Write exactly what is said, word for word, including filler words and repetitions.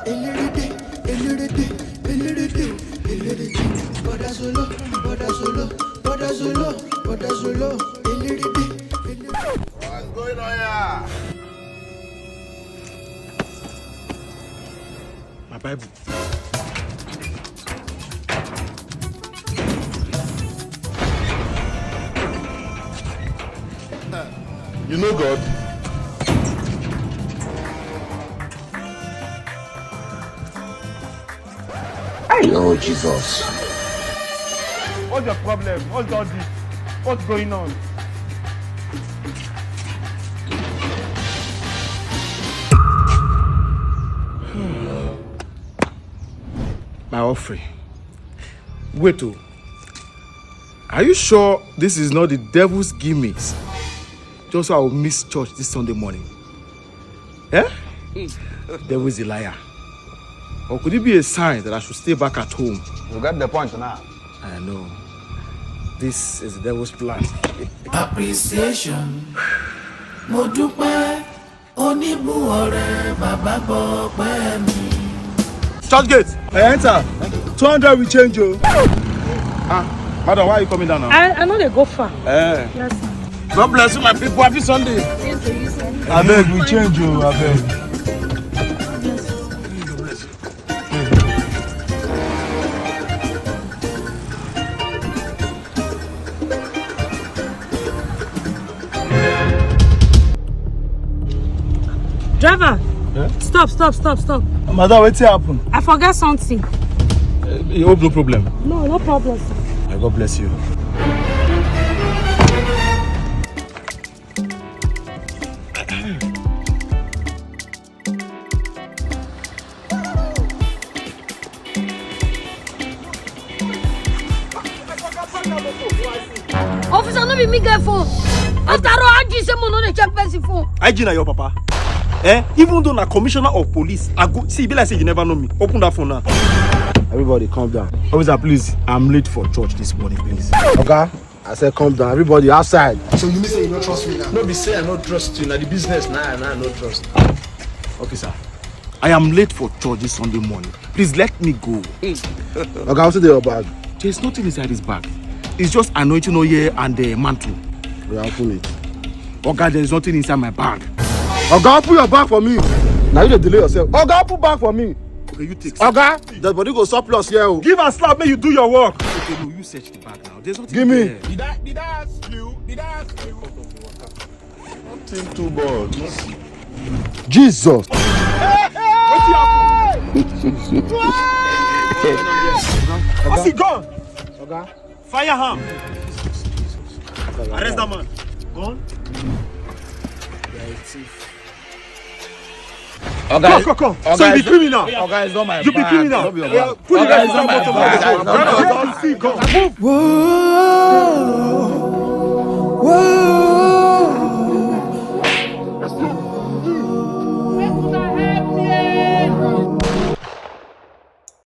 Elerete, elerete, elerete, elerete. Bọ́dá solo, bọ́dá solo, bọ́dá solo, bọ́dá solo. Elerete, elerete. What's going on here? My Bible. You know God? Hey, oh Jesus. What's your problem? What's all this? What's going on? My offering. Wait, oh. Are you sure this is not the devil's gimmicks? Just so I will miss church this Sunday morning. Eh? Devil is a liar. Or could it be a sign that I should stay back at home? You get the point now. I know. This is the devil's plan. Appreciation. Mo dúpẹ́, oníbùn ọ̀rẹ́, bàbá gbọ́ ọpẹ́ mi. Church gate. I enter. Two hundred will change o. Ah, madam, why are you coming down now? I, I know they go far. Eh. Yes, sir. God bless you, my people. Happy Sunday. Abeg, we change o, abeg. Driver, eh? Stop, stop, stop, stop. Madam, wetin happen? I forget something. Eh, you hope no problem? No, no problem, sir. May God bless you. Officer, no be me get phone. After all, I just say mo no dey check person phone. I G na your papa. Eh? Even though na commissioner of police, I go see, e be like say you never know me. Open that phone now. Everybody, calm down. Officer, please, I'm late for church this morning, please. Oga, I said calm down. Everybody outside. So you mean say you no trust me now? No be say I no trust you. Na the business na, na I no trust. Okay, sir. I am late for church this Sunday morning. Please let me go. Oga, wetin dey your bag? There's nothing inside this bag. It's just anointing oil and the mantle. Oya, open it. Oga, there is nothing inside my bag. Oga, open your bag for me. Na you dey delay yourself. Oga, open bag for me. Okay, you take. Oga, the body go surplus here o. Give am slap, make you do your work. Okay, no, you search the bag now. There's nothing there. Give me. Did I, did I ask you? Did I ask you? Nothing too bad. Jesus. Wetin happen? What's he gun? Oga. Firearm. Arrest that man. Gun. You are a thief. Oga, come, come, come. So you be criminal. Oga, it's not my bag. You be criminal. No be your bag. Put the rest of the motor. Oga, it's not my bag. Let me see gun. Move. Whoa.